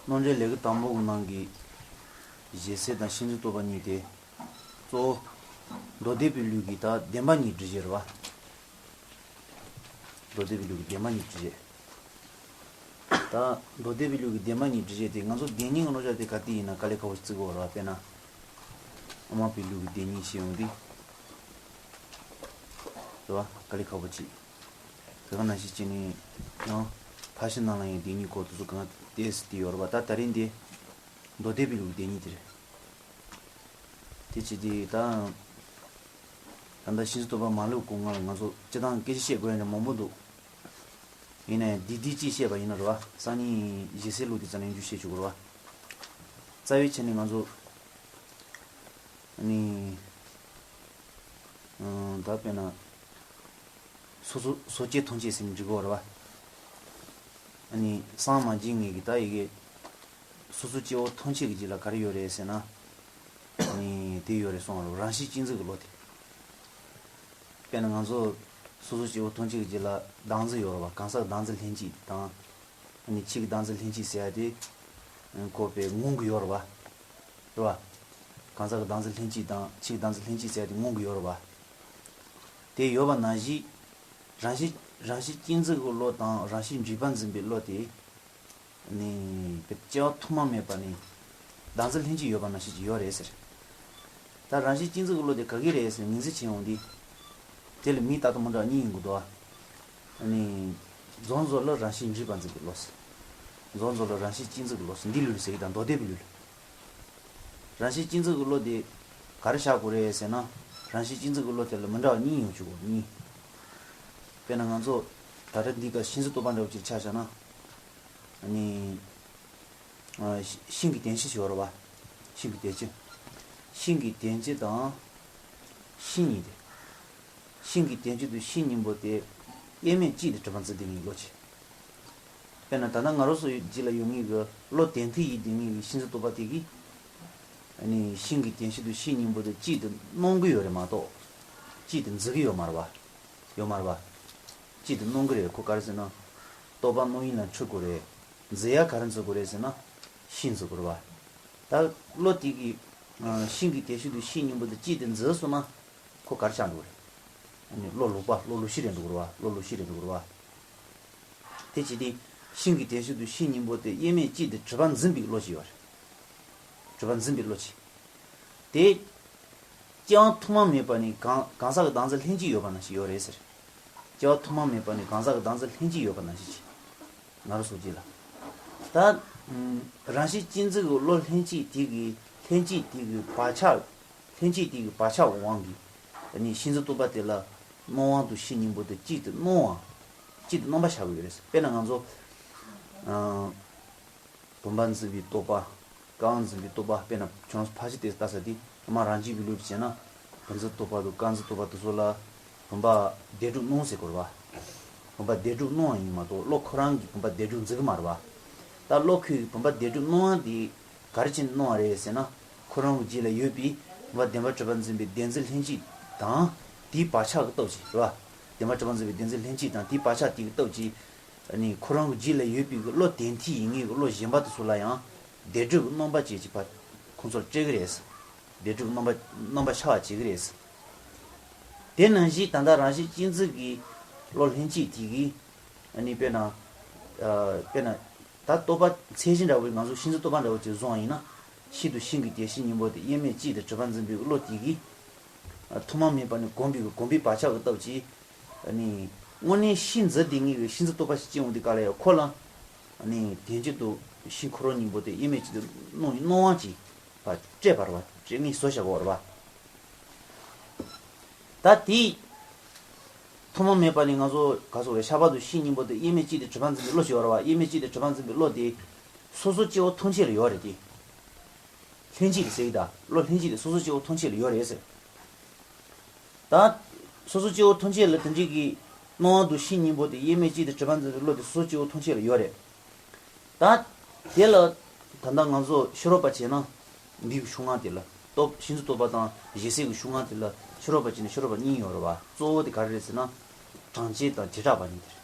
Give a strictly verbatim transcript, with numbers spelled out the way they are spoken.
རྣམ་འགྲེལ་ལེའུ་དང་པོ་གི་ནང་གི་ཞལ་ཟས་དང་ཤིང་འཛིན་རྟོག་པ་གཉིས་ཏེ། གཙོ་བོ་མདོ་སྡེ་པའི་ལུགས་ཀྱི་ད་བདེན་པ་གཉིས་སྒྲུབ་བྱེད་རེད་བ། མདོ་སྡེ་པའི་ལུགས་ཀྱི་བདེན་པ་གཉིས་སྒྲུབ་བྱེད། ད་མདོ་སྡེ་པའི་ལུགས་ཀྱི་བདེན་པ་གཉིས་སྒྲུབ་བྱེད་དེ་ང་ཚོ་བདེན་གཉིས་ཀྱི་བློ་བྱ་དེ་ག་དེ་ཡིན་ན་དཀའ་ལས་ཁག་པོ་ཞིག་བརྩི་གི་ཡོད་རེད་བ། དཔེར་ན། དབུ་མ་པའི་ལུགས་ཀྱི་བདེན་གཉིས་ཞེས་ཡོང་དུས། རེད་བ། དཀའ་ལས་ཁག་པོ་ཅིག་དེ་ག་ནང་བཞིན་བྱས་ནས་ཡང་། ཕར་ཕྱིན་ནང་ལ་ཡང་བདེན་གཉིས་སྐོར་དེ་ཚོ་གང་ཏེས་དེ་ཡོད་རེད་བ། ད་ད་རིང་འདི། མདོ་སྡེ་པའི་ལུགས་བདེན་གཉིས་དེ་རེད། དེ་བྱས་དེ་ད། ད་ལྟ་ཤིང་འཛིན་རྟོག་པ་མ་ལུས་གོང་ང་ལ་ང་ཚོ་སྤྱི་བཏང་སྐད་ཆ་བཤད་དགོས་ཡ་འདྲ་མང་པོ་འདུག་ཡིན་ནའི་འདི་འདི་གཅིག་བཤད་པ་ཡིན་ན་རེད་བ། སང་ཉིན་ཞལ་ཟས་ལུགས་དེ་རྩ་ནས་འཇུ་བཤད་ཆོག་གི་རེད་བ། རྩ་བའི་ཆ་ནས་ང་ཚོ། ནི། ད་དཔེར་ན། སོ་སོ་སོ་སྐྱེ་མཐོང་བྱེད་ཟེར་ནས་འབྲི་དགོས་རེད་བ། ཨ་ནི་སངས་མ་རྒྱས་ངེས་ཀྱི་ད་ཡི་གེ། སོ་སོ་སྐྱེ་བོ་མཐོང་བྱེད་ཀྱི་རྗེས་ལ་ག་རེ་ཡོད་རེད་ཟེར་ན། ཨ་ནི་དེ་ཡོད་རེད་གསུངས་རེད། རང་བཞིན་གཅིག་མཛུབ་ཀྱི་བློ་དེ། དཔེར་ན་ང་ཚོ་སོ་སོ་སྐྱེ་བོ་མཐོང་བྱེད་ཀྱི་རྗེས་ལ་གདངས་འཛིན་ཡོད་རེད་བ། གང་ཟག་གདངས་འཛིན་ལྷན་སྐྱེས་དང་། ཨ་ནི་ཕྱིའི་གདངས་འཛིན་ལྷན་སྐྱེས་ཟེར་ཡ་དེ། ཁོ་པའི་ངང་གི་ཡོད་རེད་བ། རེད་བ། གང་ཟག་གི་གདངས་འཛིན་ལྷན་སྐྱེས་དང་ཕྱིའི་གདངས་འཛིན་ལྷན་སྐྱེས་ཟེར་ཡ་དེ་ངང་གི་ཡོད་རེད་བ། དེ་ཡོད་པ་ནང་བཞིན། རང་བཞིན་རང་བཞིན་གཅིག་མཛུབ་ཀྱི་བློ་དང་རང་བཞིན་འབྲེལ་པ་འཛིན་པའི་བློ་དེ། ནི། སྐྱེ་བ་ཐོག་མ་མེད་པ་ནས་གདངས་འཛིན་ལྷན་སྐྱེས་ཡོད་པ་ནང་བཞིན་གྱི་ཡོད་རེད་ཟེར། ད་རང་བཞིན་གཅིག་མཛུབ་ཀྱི་བློ་དེ་ག་གི་རེད་ཟེར་ངོས་འཛིན་བྱེད་ཡོང་དུས། དེ་ལ་མིང་བཏགས་སྟངས་མི་འདྲ་བ་གཉིས་ཡོང་གི་འདུག་ཨ། ནི། རྫོགས་རྫོགས་ལ་རང་བཞིན་འབྲེལ་པ་འཛིན་པའི་བློ་ཟེར། རྫོགས་རྫོགས་ལ་རང་བཞིན་གཅིག་མཛུབ་ཀྱི་བློ་ཟེར། འདི་ལུགས་ཟེར་གྱི་དང་མདོ་སྡེ་པའི་ལུགས་ལ། རང་བཞིན་གཅིག་མཛུབ་ཀྱི་བློ་དེ་ག་རེ་བཞག་དགོས་རེད་ཟེར་ན། རང་བཞིན་གཅིག་མཛུབ་ཀྱི་བློ་དེ་ལ་མི་འདྲ་བ་གཉིས་ཡོང་ཆོག་གོ། གཉིས། དཔེར་ན་ང་ཚོ་ད་ལྟ་འདི་ག་ཤིང་འཛིན་རྟོག་པ་འདྲ་བོ་ཅིག་ཆ་བཞག་ན། ནི། ཤིང་གི་དོན་སྤྱི་ཞིག་ཡོད་རེད་བ། ཤིང་གི་དོན་སྤྱི། ཤིང་གི་དོན་སྤྱི་དང་། ཤིང་ཉིད་དེ། ཤིང་གི་དོན་སྤྱི་དུ་ཤིང་སྙིང་པོ་དེ། དབྱེར་མེད་གཅིག་ཏུ་གྲུབ་པ་འཛིན་བདེན་གཉིས་བློ་ཆེ། དཔེར་ན་ད་ལྟ་ང་རང་ཚོ་རྗེས་ལ་ཡོང་མཁན་གྱི་བློ་དོན་མཐུན་ཡིན་བདེན་གཉིས་ཀྱི་ཤིང་འཛིན་རྟོག་པ་དེ་གིས། ནི་ཤིང་གི་དོན་སྤྱི་དུ་ཤིང་སྙིང་པོ་དེ་གཅིག་ཏུ་སྣང་གི་ཡོད་རེད་མ་གཏོགས། གཅིག་ཏུ་འཛིན་གི་ཡོད་མ་རེད་བ། ཡོད་མ་རེད་བ། གཅིག་ཏུ་སྣང་གི་རེད། ཁོ་ག་རེ་ཟེར་ན། རྟོག་པ་སྣང་ཡུལ་ལ་འཁྲུལ་དགོས་རེད། འཛིན་ཡ་ག་རེ་འཛིན་དགོས་རེད་ཟེར་ན། ཤིང་འཛིན་དགོས་རེད་བ། ད་བློ་དེ་གིས། ཤིང་གི་དོན་སྤྱི་དུ་ཤིང་སྙིང་པོ་དེ་གཅིག་ཏུ་འཛིན་སོང་ན། ཁོ་ག་རེ་ཆགས་འགྲོ་གི་རེད། ཨ་ནི་བློ་ལོག་པ་བློ་ལོག་ཤེས་རེད་འགྲོ་གི་རེད་བ། བློ་ལོག་ཤེས་རེད་འགྲོ་གི་རེད་བ། དེ་བྱས་ཏེ། ཤིང་གི་དོན་སྤྱི་དུ་ཤིང་སྙིང་པོ་དེ་དབྱེར་མེད་གཅིག་ཏུ་གྲུབ་པ་འཛིན་པའི་བློ་ཞིག་ཡོད་རེད། གྲུབ་པ་འཛིན་པའི་བློ་ཞིག་དེ། སྐྱེ་བ་ཐོག་མ་མེད་པ་ནས་གང་གང་ཟག་གི་གདངས་འཛིན་ལྷན་སྐྱེས་ཡོད་པ་ནང་བཞིན་ཡོད་རེད་ཟེར། སྐྱེ་བ་ཐོག་མ་མེད་པ་ནས་གང་ཟག་གི་གདངས་འཛིན་ལྷན་སྐྱེས་ཡོད་པ་ནང་བཞིན་བྱས། ང་རང་ཚོ་རྗེས་ལ། ད། རང་བཞིན་གཅིག་མཛུབ་ཀྱི་བློ་ལྷན་སྐྱེས་དེ་གི་ལྷན་སྐྱེས་དེ་གི་བག་ཆགས། ལྷན་སྐྱེས་དེ་གི་བག་ཆགས་དབང་གིས། ནི་ཤིང་འཛིན་རྟོག་པ་དེ་ལ། སྣང་བ་དང་ཤིང་སྙིང་པོ་དེ་གཅིག་ཏུ་སྣང་བ། གཅིག་ཏུ་སྣང་བ་ཆགས་ཀྱི་ཡོད་རེད། དཔེར་ན་ང་ཚོ། ཨ། བུམ་པ་འཛིན་པའི་རྟོག་པ། རྐང་འཛིན་པའི་རྟོག་པ། དཔེར་ན་ཁྱོད་རང་ཚོ་ཕར་ཕྱིན་དེ་ལྟ་ས་དེ་ཨ་མ་རང་རྒྱུད་པའི་ལུགས་བྱས་ན། བུམ་འཛིན་རྟོག་པ་དང་རྐང་འཛིན་རྟོག་པ་དེ་ཚོ་ལ། བུམ་པ་བདེན་གྲུབ་སྣང་ཟེར་དགོས་རེད་བ། བུམ་པ་བདེན་གྲུབ་སྣང་བ་ཡིན་མ་གཏོགས་བློ་ཁོ་རང་གིས་བུམ་པ་བདེན་གྲུབ་འཛིན་གི་མ་རེད་བ། ད་བློ་ཁོས་བུམ་པ་བདེན་གྲུབ་སྣང་བ་དེ་ག་རེ་བྱས་ནས་སྣང་བ་རེད་ཟེར་ན། ཁོ་རང་གི་རྗེས་ལ་ཡོད་པའི་བུམ་པ་བདེན་པར་གྲུབ་པ་འཛིན་པའི་བདེན་འཛིན་ལྷན་སྐྱེས་དང་། དེའི་བག་ཆགས་ཀྱི་སྟོབས་ཀྱིས་རེད་བ། བདེན་པར་གྲུབ་པ་འཛིན་པའི་བདེན་འཛིན་ལྷན་སྐྱེས་དང་དེའི་བག་ཆགས་དེ་གི་སྟོབས་ཀྱིས། ནི་ཁོ་རང་གི་རྗེས་ལ་ཡོད་པའི་གི་བློ་དོན་མཐུན་ཡིན་ངེས་ཀྱི་བློ་གཞན་པ་དེ་ཚོ་ལ་ཡང་བདེན་གྲུབ་ཀྱི་རྣམ་པ་ཅན་གྱི་བ། ཁོང་ཚོར་སྤྲད་ཀྱི་རེད། བདེན་གྲུབ་ཀྱི་རྣམ་པ་རྣམ་པ་ཆགས་པ་བྱེད་ཀྱི་རེད། དེ་ནང་བཞིན་ད་ལྟ་རང་བཞིན་གཅིག་མཛུབ་ཀྱི་བློ་ལྷན་སྐྱེས་དེ་གིས། ནི་དཔེར་ན། དཔེར་ན། ད་རྟོག་པ་ཚད་གཞི་འདྲ་བོ་ང་ཚོ་ཤིང་འཛིན་རྟོག་པ་འདྲ་བོ་ཅིག་བཟུང་བ་ཡིན་ན། ཤིང་དང་ཤིང་གི་དོན་སྤྱི་སྙིང་པོ་དེ་དབྱེར་མེད་གཅིག་ཏུ་གྲུབ་པ་འཛིན་པའི་བློ་དེ་གིས། ཐོག་མ་མེད་པ་ནས་གོམས་པའི་གོམས་པའི་བག་ཆགས་ཀྱི་སྟོབས་ཀྱིས། ནི། དངོས་གནས་ཤིང་འཛིན་བདེན་གཉིས་ཀྱི་ཤིང་འཛིན་རྟོག་པ་ཞིག་སྐྱེ་འོང་དུས་ག་ལ་ཡང་ཁོ་ལ། ནི་དོན་སྤྱི་དུ་ཤིང་ཁོ་རང་སྙིང་པོ་དེ་དབྱེར་མེད་ཅིག་ཏུ་སྣང་བའི་སྣང་བ་ཅིག་བ་སྤྲད་པ་རེད་བ། སྤྲད་ངེས་བཟོ་བཞག་གོ་རེད་བ། ད་དེ། ཐོག་མ་མེད་པ་ནས་ང་ཚོ་ག་ཚོད་རེད། ཤ་བ་དང་ཤིང་སྙིང་པོ་དེ་དབྱེར་མེད་གཅིག་ཏུ་གྲུབ་པ་འཛིན་པའི་བློ་ཞིག་ཡོད་རེད་བ། དབྱེར་མེད་གཅིག་ཏུ་གྲུབ་པ་འཛིན་པའི་བློ་དེ། སོ་སོ་སྐྱེ་བོ་མཐོང་བྱེད་ལ་ཡོད་རེད་དེ། ལྷན་སྐྱེས་ཀྱི་ཟེར་གྱི་ད་བློ་ལྷན་སྐྱེས་དེ་སོ་སོ་སྐྱེ་བོ་མཐོང་བྱེད་ལ་ཡོད་རེད་ཟེར། ད། སོ་སོ་སྐྱེ་བོ་མཐོང་བྱེད་ལ་དེ་འདྲའི་གི། སྣང་བ་དང་ཤིང་སྙིང་པོ་དེ་དབྱེར་མེད་གཅིག་ཏུ་གྲུབ་པ་འཛིན་པའི་བློ་དེ་སོ་སོ་སྐྱེ་བོ་མཐོང་བྱེད་ལ་ཡོད་རེད། ད། དེ་ལ། ད་ལྟ་ང་ཚོ་ཕྱི་རོལ་པ་བྱས་ན། འདི་གི་ཤུགས་དངོས་དེ་ལ། རྟོག་ཤིང་འཛིན་རྟོག་པ་དང་ཞལ་ཟས་ཀྱི་ཤུགས་དངོས་དེ་ལ་ཕྱི་རོལ་པ་བྱས་ན་ཕྱི་རོལ་པ་གཉིས་ཡོད་རེད་བ། གཙོ་བོ་དེ་ག་རེ་རེད་ཟེར་ན། གྲངས་ཅན་དང་བྱེ་བྲག་པ་གཉིས་དེ་རེད།